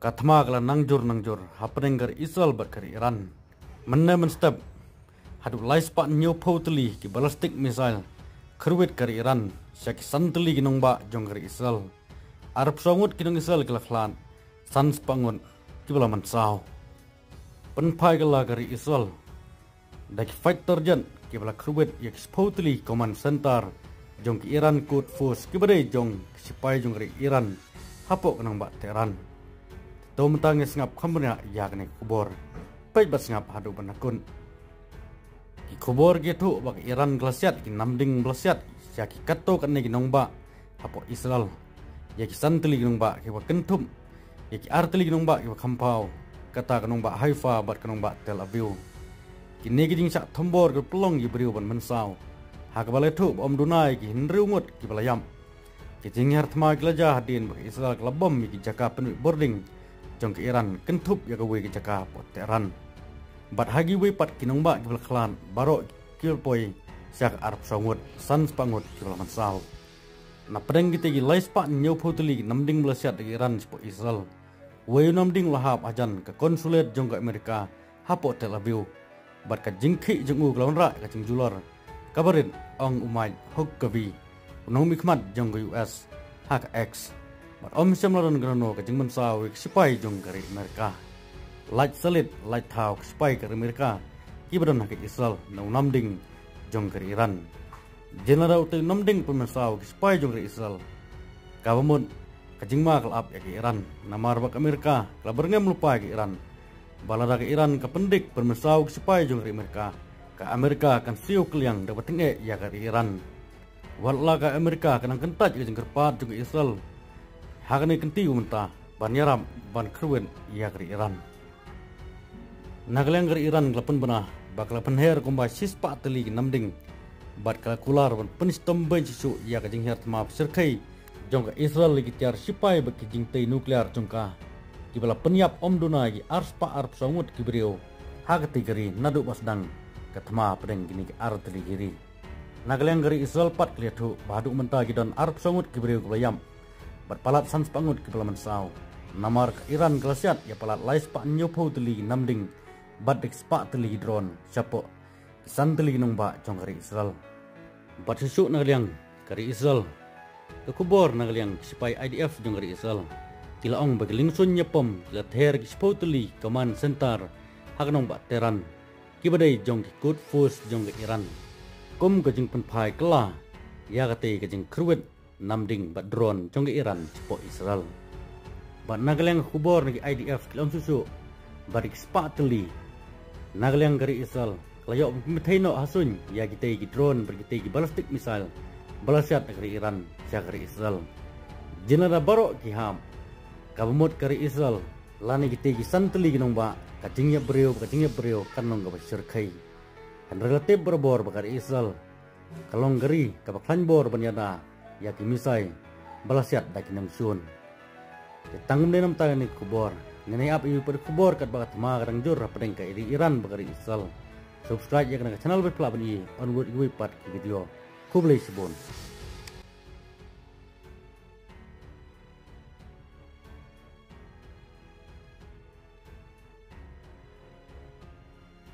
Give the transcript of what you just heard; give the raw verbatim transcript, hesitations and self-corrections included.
Ka thma ka la nang jur nang jur hapdeng ka ri Israel bad ka ri Iran. Mynne mynstep haduh lai spah hynñiew phew tylli ki ballistic missile kyrwit ka ri Iran sha ki san tylli ki nongbah jong ka ri Israel. Arphew saw ngut ki nong Israel ki la khlad, san spah ngut kiba la mynsaw. Pynphai kylla ka ri Israel da ki fighter jet kiba la kyrwit ïa ki shiphew tylli command center jong ki Iran Quds Force kiba dei jong ki sipai jong ka ri Iran hapoh ka nongbah Tehran. To mynta ngin sngap kham bniah ïa kane ka khubor. Peit bad sngap haduh ban da kut. Ki khubor ki ïathuh ba ka Iran ka la siat ki namding ba la siat ïa ki katto katne ki nongbah hapoh Israel. Ïa ki san tylli ki nongbah kiba kynthup ïa ki ar tylli ki nongbah kiba kham paw, kata ka nongbah Haifa bad ka nongbah Tel Aviv. Kine ki jingshah thombor ki pynlong ïa ki briew ban mynsaw, ha kaba la ïathuh ba ym duna ïa ki hynriew ngut kiba la ïap. Ki jinghiar thma ki la jia hadien ba ka Israel ka la bom ïa ki jaka pynwit bording jong ka Iran, kynthup ïa kawei ka jaka hapoh Tehran. Bad ha kiwei pat ki nongbah kiba la khlad, baroh ki la poi sha ka arphew saw ngut, san spah ngut kiba la mynsaw. Napdeng kitei ki lai spah hynñiew phew tylli ki namding ba la siat da ka Iran shapoh Israel, uwei u namding u la hap hajan ka consulate jong ka Amerika hapoh Tel Aviv. Bad ka jingkhih jong u ka la wanrah ka jingjulor kaba rit, ong u Mike Huckabee, u nongmihkhmat jong ka U S, ha ka X. Bad ym shym la don kano kano ka jingmynsaw ïa ki sipai jong ka ri Amerika. Lait sa leit lait thaw ki sipai ka ri Amerika kiba don ha ka Israel na u namding jong ka ri Iran. Jin lada utei u namding pynmynsaw ïa ki sipai jong ka ri Israel, kaba mut ka jingma ka la ap ïa ka Iran, namar ba ka Amerika ka la byrngem lypa ïa ka Iran. Ba lada ka Iran ka pyndik pynmynsaw ïa ki sipai jong ka ri Amerika, ka Amerika kan siew kylliang da kaba tyngeh ïa ka ri Iran. Wat la ka Amerika ka nang kyntait ïa ka jingkyrpad jong ka Israel ha kane ka kynti mynta ban ïarap ban kyrwit ïa ka ri Iran. Na ka liang ka ri Iran ka la pynbna ba ka la pynher kumba shispah tylli ki namding bad ka la kular ban pynshitom beiñ shuh shuh ïa ka jinghiar thma ba shyrkhei jong ka Israel ïa ki tiar sipai bad ki jingtei nuclear jong ka, kiba la pynïap ym duna ïa ki arspah arphew saw ngut ki briew ha katei ka ri naduh ba sdang ka thma hapdeng kine ki ar tylli ki ri. Na ka liang ka ri Israel pat ka la ïathuh ba haduh mynta ki don arphew saw ngut ki briew kiba la ïap bad palat san spah ngut kiba la mynsaw, namar ka Iran ka la siat ïa palat lai spah hynñiew phew tylli ki namding bad da ki spah tylli ki drone shapoh ki san tylli ki nongbah jong ka ri Israel. Bad shuh shuh na ka liang ka ri Israel, ka khubor na ka liang ki sipai I D F jong ka ri Israel ki la ong ba ki lyngshun ñiapom ki la ther ki shiphew tylli command center ha ka nongbah Tehran, kiba dei jong ki Quds Force jong ka Iran, kum ka jingpynphai kylla ïa katei ka jingkyrwit namding bad drone jong ka Iran shapoh Israel. Bad na ka liang ka khubor na ki I D F ki la ong shuh shuh ba da ki spah tylli, na ka liang ka ri Israel ka la ïoh ban pynbthei noh ha suiñ ïa kitei ki drone bad kitei ki ballistic missile ba la siat da ka ri Iran sha ka ri Israel. Jin lada baroh ki hap, kaba mut ka ri Israel lane kitei ki san tylli ki nongbah, ka jingïap briew, ka jingïap briew kan long kaba shyrkhei. Hynrei la tip barabor ba ka ri Israel ka long ka ri kaba khlaiñ bor ban ïada ïa ki missile ba la siat da ki nongshun. Te tang kumne namar kane ka khubor, ngin ïa ap ïa kiwei pat ki khubor katba ka thma ka dang jur hapdeng ka ri Iran bad ka ri Israel. Subscribe ïa kane ka channel ba phi lah ban ïohi ban peit ïa kiwei pat ki video. Khublei shibun.